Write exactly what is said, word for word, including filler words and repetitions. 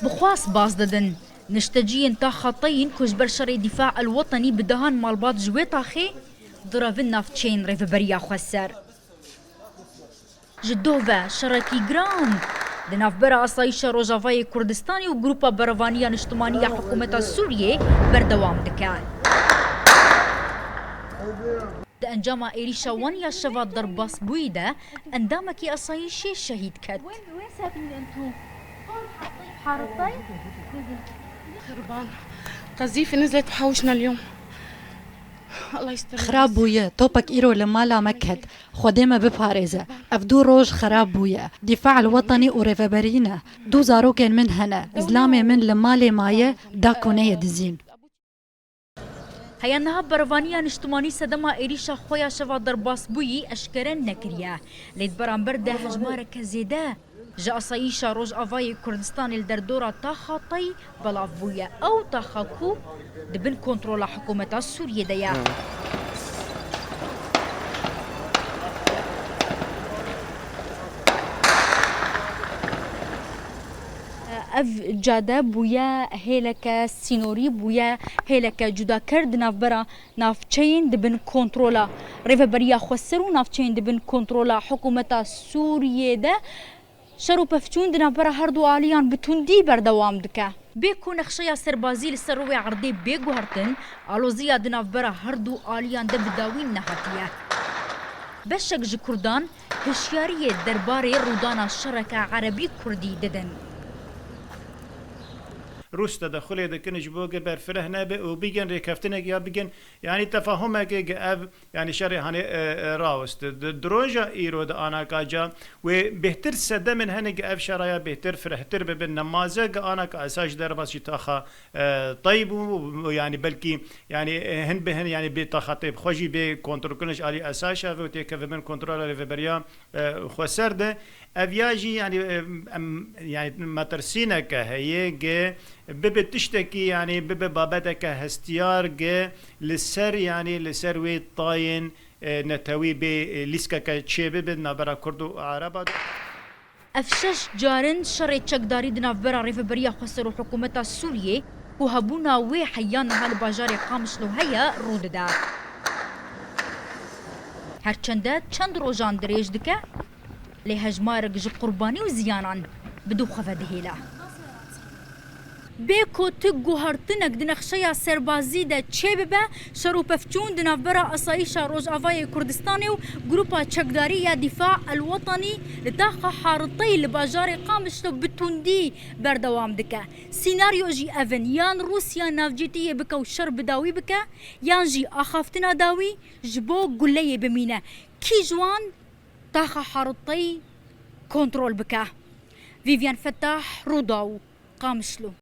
Bi xwast baz didin. Nişteciyên taxa Teyîn ku ji ber şerê Dîfa el Wetenî bi dehan malbat ji wê taxê direvin navçeyên Rêveberiya Xweser. Ji doh ve şerekî giran di navbera Asayîşa Rojavayê Kurdistanê û Grupa Berevaniya Niştimanî ya Hikûmeta Sûriyê berdewam dike. Di encama êrîşa wan ya şeva derbasbûyî de endamekî asayîşê şehîd ket. قربان. قذيفة نزلت وحوشنا اليوم. الله يستر. Xirab bûye, topek îro li mala me ket. Xwedê me biparêze. Ev du roj xirab bûye. Dîfa el Wetenî û rêveberî ne. Du zarokên min hene. Zilamê min li malê maye, da ku neyê dizîn. Heya niha berevaniya niştimanî sedema êrîşa xwe ya şeva derbasbûyî eşkere nekiriye. Lê di beramber de hejmareke zêde ji Asayîşa Rojavayê Kurdistanê li derdora taxa Tey belav bûye. Ew taxa ku di bin kontrola hikûmeta Sûriyê de ye. Ev cade bûye hêleke sînorî, bûye hêleke cudaker di navbera navçeyên di bin kontrola Rêveberiya Xweser û navçeyên di bin kontrola hikûmeta Sûriyê de. Şer û pevçûn di navbera her du aliyan bi tundî berdewam dike. Bê ku nexşeya serbazî li ser rûyê erdê bê guhertin, aloziya di navbera her du aliyan de bi dawî nehatiye. Beşek ji Kurdan hişyariyê derbarê rûdana şereke Erebî-Kurdî didin. Rûs tedexulê dikin ji bo ge berfireh nebe û bigin rêkeftinek ya bigin, yanî tefahumekê ge ev, yanî şerê hanê e, e, rawist. Di, di roja îro di anaka ca wê bêhtir sedemên hene ge ev şeraya bêhtir firehtir bibin. Nemaze ge anaka esas ji derbas jî taxa e, tey bû, yanî belkî yanî e, hin bi hin yanî bê taxa tey bi xwe jî bê kontrolkirin ji alî esas şeve û têkeve bin kontrola rêveberiya e, xweser de. Ev ya jî yanî e, em yanî metirsîneke heye ge bibe tiştekî yanî bibe babeteke hestiyar ge li ser yanî li ser wê tayên e, netewî bê e, lîskeke çê bibe di navbera Kurd û Ereba de. Ev şeş car in şerê çekdarî di navbera Rêveberiya Xweser û Hikûmeta Sûriyê ku hebûna wê heya niha li bajarê Qamişlo heye rû dide. Her çende çend rojan dirêj dike, lê hejmarek ji qurbanî û ziyanan bi dû xwe ve dihêle. Bê ku tu guhertinek di nexşeya serbazî de çêbibe, şer û pevçûn di navbera Asayîşa Rojavayê Kurdistanê û Grupa Çekdarî ya Dîfa el Wetanî li taxa Hariteyî li bajarê Qamişlo bi tundî berdewam dike. Sînaryo jî ev in, yan Rûsya navcîtiyê bike û şer bi dawî bike, yan jî axaftina dawî ji bo guleyê bimîne. Kî ji wan taxa Hariteyî kontrol bike? Vîvyen Fetah, Rûdaw, Qamişlo.